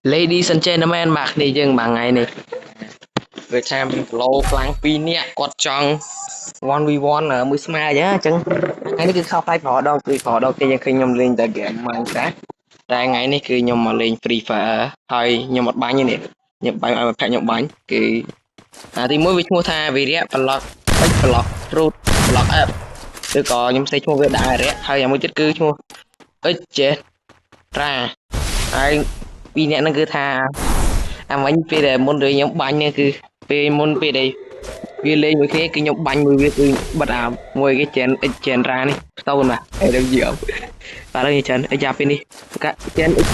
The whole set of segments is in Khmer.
Ladies and gentlemen បាទគ្នាយើងមួយថ្ងៃនេះវាថាមានប្លូខ្លាំងពីរនាក់គាត់ចង់ 1v1 មួយស្មើអញ្ចឹងអញ្ចឹងថ្ងៃនេះគឺខុសប្លែកប្រដងគឺប្រដងគេយើងឃើញខ្ញុំលេងតែ game Minecraft តែថ្ងៃនេះគឺខ្ញុំមកលេង Free Fire ហើយខ្ញុំអត់បាញ់ទេនេះខ្ញុំបាញ់ឲ្យមិត្តភក្តិខ្ញុំបាញ់គឺអាទីមួយវាឈ្មោះថាវីរៈ block X block fruit block app ឬក៏ខ្ញុំសេឈ្មោះវាដាក់រៈហើយអាមួយទៀតគឺឈ្មោះ X ចេះត្រាហើយពីរនាក់ហ្នឹងគឺថាអាមិញពេលដែលមុនដែលខ្ញុំបាញ់នេះគឺពេលមុនពេលដែលវាលេងមួយគ្នាគឺខ្ញុំបាញ់មួយវាគឺបិទអាមួយគេចែន X ចែនរ៉ានេះស្ទូនបាទអេដល់យឺបាទហើយចែនអីយ៉ាពេលនេះកាចែន X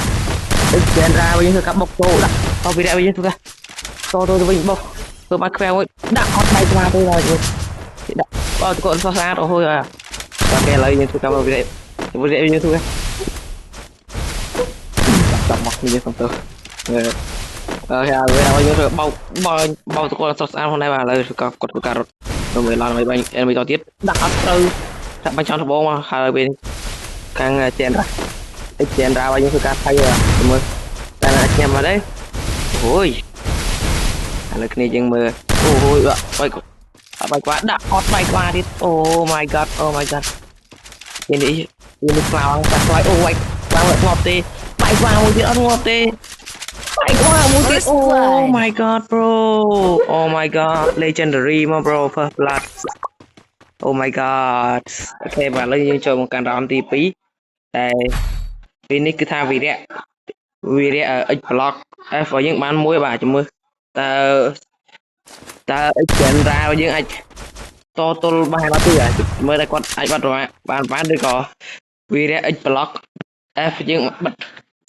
X ចែនរ៉ាវិញធ្វើការបុកចូលដាក់តពីរៈវិញធ្វើការតទៅវិញបុកធ្វើបានខ្វែងមួយដាក់អត់បែកក្បាលទេដល់ជួយដាក់បើតកូនសោះស្អាតអូយបាទគេឥឡូវយើងធ្វើការមកវីរៈវីរៈយើងធ្វើចាប់មកគ្នាសំទៅអឺអឺហើយហើយយើងធ្វើបោកបោកបោកតកូនសោះស្អាតផងដែរបាទឥឡូវធ្វើការគាត់ធ្វើការរត់ដើម្បីឡើងដើម្បីបាញ់អេមីតទៀតដាក់អត់ត្រូវដាក់បាញ់ចោលត្បូងមកហើយពេលខាងចែនរ៉ាអិចែនរ៉ាយើងធ្វើការផៃមើលតែខ្ញុំមកទេអូយឥឡូវគ្នាយើងមើលអូយបាក់បាច់បាច់ក្បាលដាក់អត់បែកក្បាលទៀតអូ my god, oh my god. នេះនេះនេះខ្លោងបាក់ខ្លាយអូយក្បាលងាប់ទេបែកក្បាលមួយទៀតអត់ងាប់ទេបែកក្បាលមួយទៀតអូ my god, bro. Oh my god, legendary មក bro. First blood. Oh my god. Okay បាទឥឡូវយើងចូលមកកាន់ round ទី2តែពេលនេះគឺថាវីរៈវីរៈ X block F របស់យើងបានមួយបាទជំរឿតើតើ X General យើងអាចតទល់បានអត់ទេមើលតែគាត់អាចបាត់បានបានឬក៏វីរៈ X block F យើងបិទ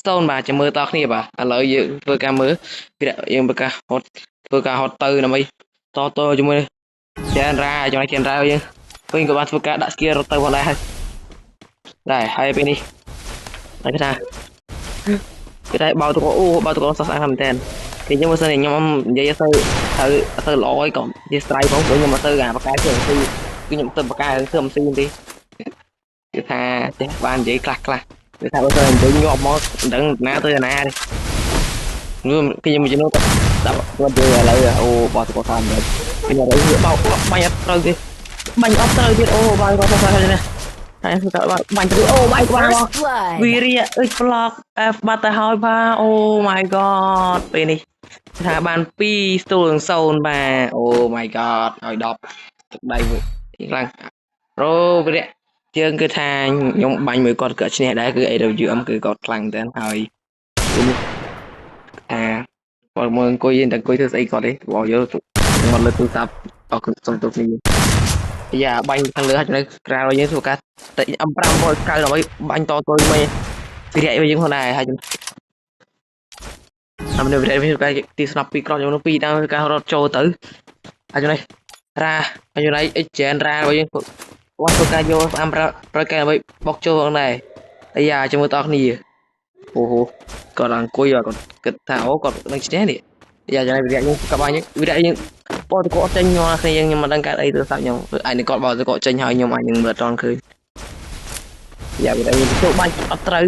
stone បាទចាំមើលតគ្នាបាទឥឡូវយើងធ្វើការមើលវាយើងប្រកាសហត់ធ្វើការហត់ទៅដើម្បីតតជាមួយចែនរ៉ាចំណែកចែនរ៉ាយើងវិញក៏បានធ្វើការដាក់ skill រត់ទៅផងដែរហើយដែរហើយពេលនេះតែគេថាគេថាបោតកអូបោតកសស្អាតមែនតើគេខ្ញុំបើសិនជាខ្ញុំនិយាយទៅទៅទៅល្អអីក៏ជាស្រ័យផងព្រោះខ្ញុំមកទៅអាបកែធ្វើ MC គឺខ្ញុំទៅបកែធ្វើ MC ទេគឺថាចេះបាននិយាយខ្លះខ្លះគឺថាបើសិននិយាយញាប់មកមិនដឹងណាទៅណាទេនោះគេខ្ញុំមួយចំនួនដាក់គាត់និយាយឥឡូវអូបោះតកតាមវិញគេឥឡូវវាបោកបាញ់អត់ត្រូវទេបាញ់អត់ត្រូវទៀតអូបាញ់គាត់ទៅហើយនេះហើយគឺបាញ់ទៅអូបាញ់ក្បាលមក First blood. វីរៈអុយ block F បាត់ទៅហើយបាទអូ my god ពេលនេះថាបាន2ស្ទូលនឹង0បាទអូ my god ឲ្យ10ទឹកដៃមួយខ្លាំងប្រូវីរៈជើងគឺថាខ្ញុំបាញ់មួយគាត់ក៏ឈ្នះដែរគឺ AWM គឺគាត់ខ្លាំងតែហើយពេលនេះថាគាត់មើលអង្គុយតែអង្គុយធ្វើស្អីគាត់ទេបងយកមកលើទូរស័ព្ទអរគុណសូមទោសគ្នាយ៉ាបាញ់ខាងលើហើយចំណុចក្រៅយើងធ្វើការតែ M5 9ដើម្បីបាញ់តទល់ជាមួយវីរៈយើងផងដែរហើយតាមនៅវីរៈវិញការទីស្នប់ពីក្រោយខ្ញុំនោះពីរតាមការរត់ចូលទៅហើយចំណុចរ៉ាហើយចំណុចអិចែនរ៉ារបស់យើងគាត់ធ្វើការយកអាំប្រកែដើម្បីបុកចូលផងដែរអាយ៉ាជាមួយតគ្នាអូហូគាត់អង្គុយគាត់គិតថាអូគាត់នឹងឈ្នះនេះយ៉ាចំណុចវីរៈយើងក៏បាញ់វីរៈយើងបោតកចេញញ័រគ្នាយើងខ្ញុំមិនដឹងកើតអីទូរស័ព្ទខ្ញុំអាចនឹងគាត់បោតកចេញហើយខ្ញុំអាចនឹងមើលអត់ទាន់ឃើញយ៉ាវីរៈយើងចូលបាញ់អត់ត្រូវ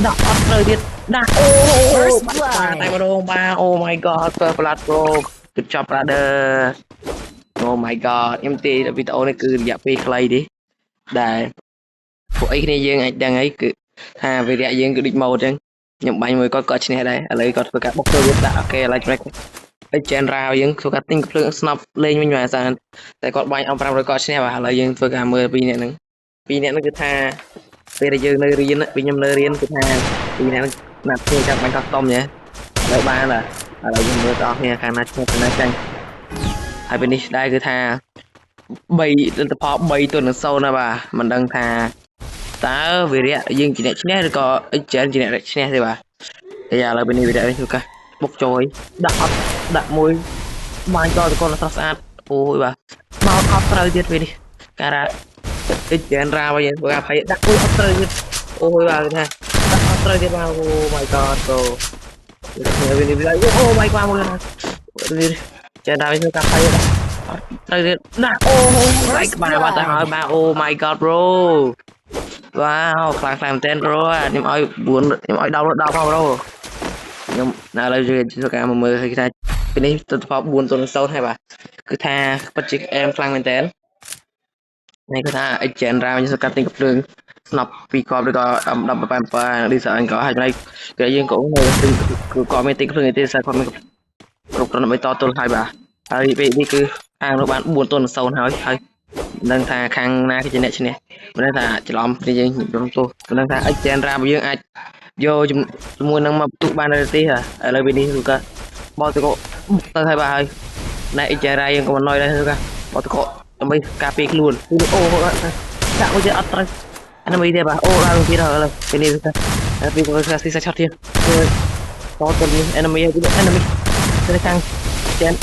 ដាក់អត់ត្រូវទៀតដាក់អូ First បាទ blood. តែម្ដងបាទ Oh my god, first blood, bro. Good job, brother. Oh my god. ខ្ញុំទេវីដេអូនេះគឺរយៈពេលខ្លីទេដែលពួកអីគ្នាយើងអាចដឹងអីគឺថាវីរៈយើងគឺដូចម៉ូតអញ្ចឹងខ្ញុំបាញ់មួយគាត់គាត់ឈ្នះដែរឥឡូវគាត់ធ្វើការបុកចូលវាដាក់ okay ឥឡូវចំណុចអីចែនរ៉ាវយើងធ្វើការទិញភ្លើងស្នប់លេងវិញបាទសាតែគាត់បាញ់អំ500គាត់ឈ្នះបាទឥឡូវយើងធ្វើការមើលពីរនាក់ហ្នឹងពីរនាក់ហ្នឹងគឺថាពេលដែលយើងនៅរៀនពេលខ្ញុំនៅរៀនគឺថាពីរនាក់ហ្នឹងណាត់គ្នាចាំបាញ់ custom ញ៉េឥឡូវបានបាទឥឡូវយើងមើលតគ្នាខាងណាឈ្នះខាងណាចាញ់ហើយពេលនេះដែរគឺថា3លទ្ធផល3ទល់នឹង0ណាបាទមិនដឹងថាតើវីរៈយើងជាអ្នកឈ្នះឬក៏អិចែនជាអ្នកឈ្នះទេបាទតែឥឡូវពេលនេះវីរៈនេះគឺកាបុកចូលដាក់អត់ដាក់មួយបាញ់តទៅកូនស្រស់ស្អាតអូយបាទមកអត់ត្រូវទៀតពេលនេះការ៉ាអិចែនរ៉ាវិញធ្វើការភ័យដាក់មួយអត់ត្រូវទៀតអូយបាទគឺថាដាក់អត់ត្រូវទៀតបាទអូ my god, bro. វានេះវាអូ my god មួយណាចេះដល់វាការភ័យអត់ត្រូវទៀតដាក់អូបាយក្បាលបាត់ទៅហើយបាទអូ my god, bro. វ៉ាវខ្លាំងខ្លាំងមែនទែន bro. ខ្ញុំឲ្យ9ខ្ញុំឲ្យ10 10ផង bro. ខ្ញុំឥឡូវយើងធ្វើការមកមើលគេថាពេលនេះទផល4ទល់0ហើយបាទគឺថាពិតជាអែមខ្លាំងមែនតើនេះគឺថា Agent រ៉ាយើងសកាត់ទិញកំភ្លើងស្នប់ពីគ្រាប់ឬក៏1087 design ក៏ហើយចំណែកគេយើងក៏នៅទិញគឺគាត់មានទិញកំភ្លើងទេតែគាត់មានគ្រប់គ្រាន់ដើម្បីតទល់ហើយបាទហើយពេលនេះគឺខាងនោះបាន4ទល់0ហើយហើយមិនដឹងថាខាងណាគឺជាអ្នកឈ្នះមិនដឹងថាច្រឡំគ្នាយើងខ្ញុំទោះមិនដឹងថា Agent រ៉ាយើងអាចយកជាមួយនឹងមកបន្ទុកបានទេឥឡូវពេលនេះគឺក៏បោលទៅក៏ទៅហើយបាទហើយណែ Agent រ៉ាយើងក៏មិនណយដែរគឺបោលទៅក៏ដើម្បីការពារខ្លួនអូដាក់មួយទៀតអត់ត្រូវអានេះមួយទៀតបាទអូដល់ទៀតហើយឥឡូវពេលនេះគឺពីក៏ស៊ីសាឆាត់ទៀតតទៅនេះ enemy enemy ទៅខាងចែន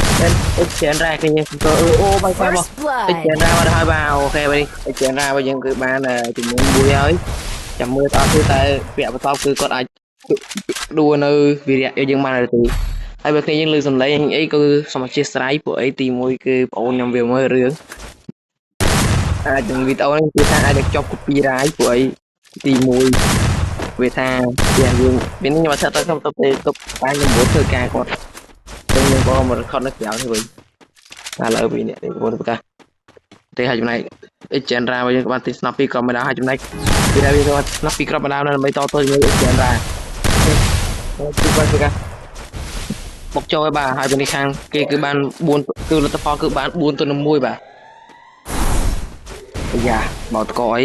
ចែនរ៉ាគ្នាទៅអូបាយបាយមក First អិចែ blood. នរ៉ាមកហើយបាទ OK បាទអិចែនរ៉ារបស់យើងគឺបានចំនួនមួយហើយចាំមើលតើគឺតែពាក់បន្ទាប់គឺគាត់អាចដួលនៅវីរៈយើងបានទេហើយបើគ្នាយើងលើសំឡេងអីគឺសូមអធិស្ឋានពួកអីទី1គឺបងអូនខ្ញុំវាមើលរឿងអាចនឹងវីដេអូនេះគឺថាអាចនឹងចប់ copyright ពួកអីទី1វាថាយើងមានខ្ញុំអត់ទៅខ្ញុំទៅទៅទុកតែខ្ញុំមកធ្វើការគាត់ចឹងខ្ញុំក៏មក record នៅក្រៅនេះវិញឥឡូវពីនេះនេះបងប្រកាសទេហើយចំណែកអិចែនរ៉ារបស់យើងក៏បានទិញស្នប់ពីក្រុមម្ដងហើយចំណែកពីណាវាក៏ស្នប់ពីក្រុមម្ដងដើម្បីតទល់ជាមួយអិចែនរ៉ាទីគាត់ប្រកាសបុកចូលហើយបាទហើយពេលនេះខាងគេគឺបាន4គឺលទ្ធផលគឺបាន4ទល់នឹង1បាទអាយ៉ាបោតកអី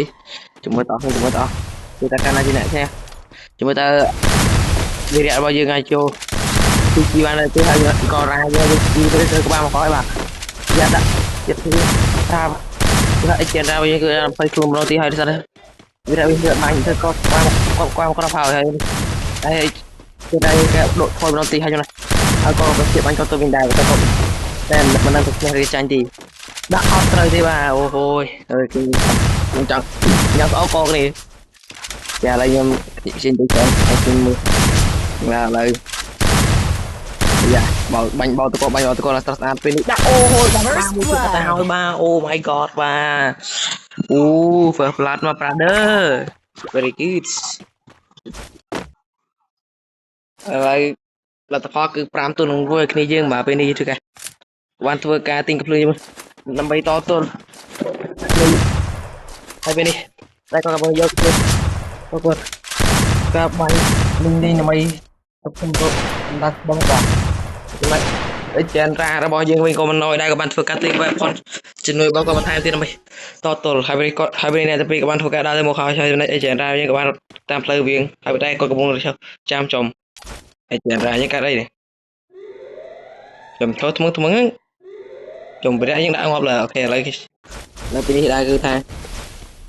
ជាមួយតអស់ជាមួយតអស់គឺតែកាលណាជាអ្នកឈ្នះជាមួយតើវីរៈរបស់យើងអាចចូលទីជីបានទេហើយក៏រ៉ាយើងជីទៅទៅក្បាលមកហើយបាទយ៉ាដាក់ចិត្តគឺថាគឺអិចែនរ៉ារបស់យើងគឺភ័យខ្លួនម្ដងទីហើយសិនវីរៈវាបាញ់ទៅក៏ក្បាលក៏ក្បាលក៏ហើយហើយហើយគឺតែគេដកថយម្ដងទីហើយណាហើយក៏គេបាញ់ក៏ទៅវិញដែរតែក៏តែមិនដឹងទៅឈ្នះឬចាញ់ទីដាក់អត់ត្រូវទេបាទអូហូយអើគឺខ្ញុំចង់ញ៉ាំស្អកកនេះចាឥឡូវខ្ញុំចេញទៅចង់ឲ្យខ្ញុំមើលបាទឥឡូវយ៉ាបោលបាញ់បោលតកបាញ់បោលតកដល់ស្រស់ស្អាតពេលនេះដាក់អូហូយបាទ First មួយទៀតទៅហើយ blood. បាទអូ my god បាទអូ first blood មក brother very good ឥឡូវលទ្ធផលគឺ5ទល់នឹង1ឲ្យគ្នាយើងបាទពេលនេះធ្វើការបានធ្វើការទិញកំភ្លើងដើម្បីតទល់ហើយពេលនេះតែក៏កំពុងយកទៅគាត់ការបាញ់លីងលីងដើម្បីទៅខ្ញុំទៅដាក់បងបាទចំណែកអិចែនរ៉ារបស់យើងវិញក៏មិនណយដែរក៏បានធ្វើការទិញ weapon ជំនួយបងក៏បន្ថែមទៀតដើម្បីតទល់ហើយពេលគាត់ហើយពេលនេះអ្នកទៅពីក៏បានធ្វើការដើរទៅមកហើយហើយចំណែកអិចែនរ៉ាយើងក៏បានតាមផ្លូវវៀងហើយតែគាត់កំពុងចាំចំអិចែនរ៉ាយើងកាត់អីនេះចំចូលថ្មថ្មហ្នឹងចំប្រាក់យើងដាក់ងាប់លើ OK ឥឡូវនៅពេលនេះដែរគឺថា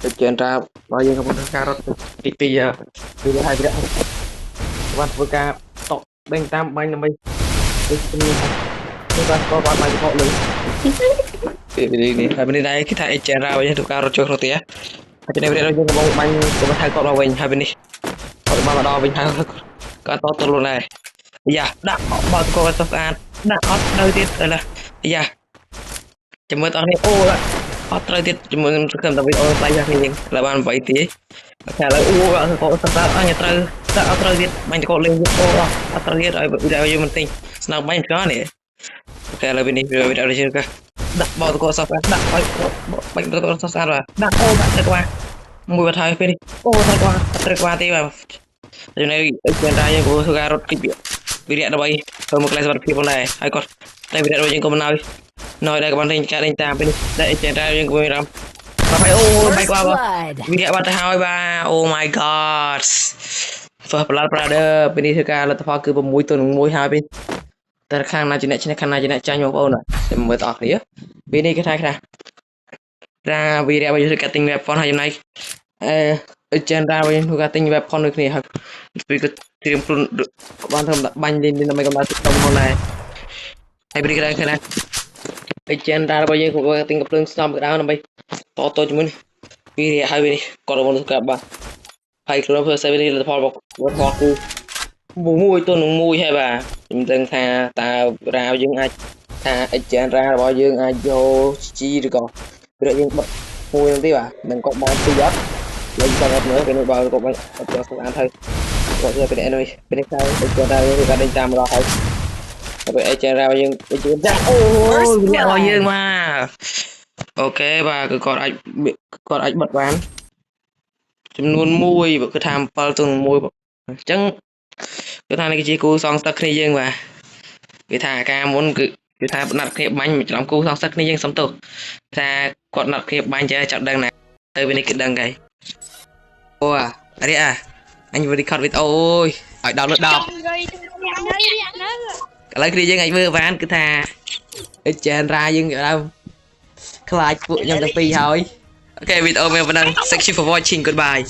អិចែនរ៉ារបស់យើងកំពុងធ្វើការរត់ទី2ពីហើយប្រាក់បានធ្វើការតក់ដេញតាមបាញ់ដើម្បីទៅជំនួយនេះបាទក៏បានបាញ់កកលើពេលនេះហើយពេលនេះដែរគេថាអេចែនរ៉ាវិញធ្វើការរត់ចូលក្នុងផ្ទះហើយពេលនេះយើងកំពុងបាញ់ទៅថៅគាត់មកវិញហើយពេលនេះគាត់បានមកដល់វិញហើយក៏តទល់ខ្លួនដែរយ៉ាដាក់បោលកគាត់ស្អាតដាក់អត់ត្រូវទៀតឥឡូវយ៉ាចាំមើលតោះនេះអូអត់ត្រូវទៀតជាមួយនឹងសង្ឃឹមតែវីដេអូស្អែកនេះយើងឡើយបាន8ទីតែឥឡូវអូគាត់ស្អាតអញត្រូវដាក់អត់ត្រូវទៀតបាញ់កកលេងទៀតអូអត់ត្រូវទៀតឲ្យវីដេអូយើងមិនទិញស្នើបាញ់ផ្កានេះ OK ឥឡូវពេលនេះវីដេអូនេះយើងដាក់បោលកសស្អាតដាក់ឲ្យបាញ់បោលកសស្អាតបាទដាក់អូដាក់ត្រូវក្បាលមួយបាត់ហើយពេលនេះអូត្រូវក្បាលត្រូវក្បាលទេបាទចំណែកអេចែនរ៉ាយើងក៏ធ្វើការរត់គិចវីរៈដើម្បីធ្វើមកកន្លែងសុវត្ថិភាពផងដែរហើយគាត់តែវីរៈរបស់យើងក៏មិនណយណយដែរក៏បានលេងការលេងតាមពេលនេះតែអេចែនរ៉ាយើងក៏មានអារម្មណ៍បាទហើយអូបាយ First ក្បាលបាទ blood. វីរៈបាត់ទៅហើយបាទ Oh my god First blood brother ពេលនេះធ្វើការលទ្ធផលគឺ6ទល់នឹង1ហើយពេលតែខាងណាជាអ្នកឈ្នះខាងណាជាអ្នកចាញ់បងប្អូនចាំមើលទាំងអស់គ្នាពេលនេះគេថាថារាវីរៈរបស់យើងធ្វើការទិញ weapon ហើយចំណែកអឺចេនរាវិញធ្វើការទិញ weapon ដូចគ្នាហើយពេលក៏ត្រៀមខ្លួនបានធ្វើបាញ់លេងដើម្បីកម្ដៅទឹកដុំផងដែរហើយពេលនេះគេថាថាអេចេនរារបស់យើងក៏ទិញកំភ្លើងស្នំក្តៅដើម្បីតតជាមួយវីរៈហើយពេលនេះគាត់កំពុងធ្វើការបាទហើយខ្លួនធ្វើសេនេះលទ្ធផលរបស់ផលគឺ1ទល់នឹង1ហើយបាទខ្ញុំដឹងថាតើរាយើងអាចថាអេចេនរ៉ារបស់យើងអាចយកជីឬក៏វាយើងបិទមួយនឹងទេបាទនឹងគាត់បានពីអត់លេងចង់អត់មើលពេលនេះបើគាត់បានអត់ចង់ស្អាតហើយ គាត់ទៅពេលនេះពេលនេះទៅទៅទៅគាត់ដេញតាមដល់ហើយទៅអេចេនរ៉ាយើងយើងចាអូអ្នករបស់យើងមក OK បាទគឺគាត់អាចគាត់អាចបិទបានចំនួន1គឺថា7ទល់នឹង1អញ្ចឹងគឺថានេះគឺជាគូសងសឹកគ្នាយើងបាទគឺថាការមុនគឺគឺថាណាត់គ្នាបាញ់ច្រឡំគូសងសឹកគ្នាយើងសុំទោសថាគាត់ណាត់គ្នាបាញ់ចេះចាប់ដឹងណាទៅពេលនេះគឺដឹងហើយអូអានេះអាអញ record វីដេអូអូយឲ្យ10លើ10 ចង់និយាយទៅអ្នកនៅអ្នកនៅ ឥឡូវគ្នាយើងអាចមើលបានគឺថាអេចែនរ៉ាយើងដើមខ្លាចពួកខ្ញុំទាំងពីរហើយ OK វីដេអូមានប៉ុណ្ណឹង Thank you for watching. Goodbye.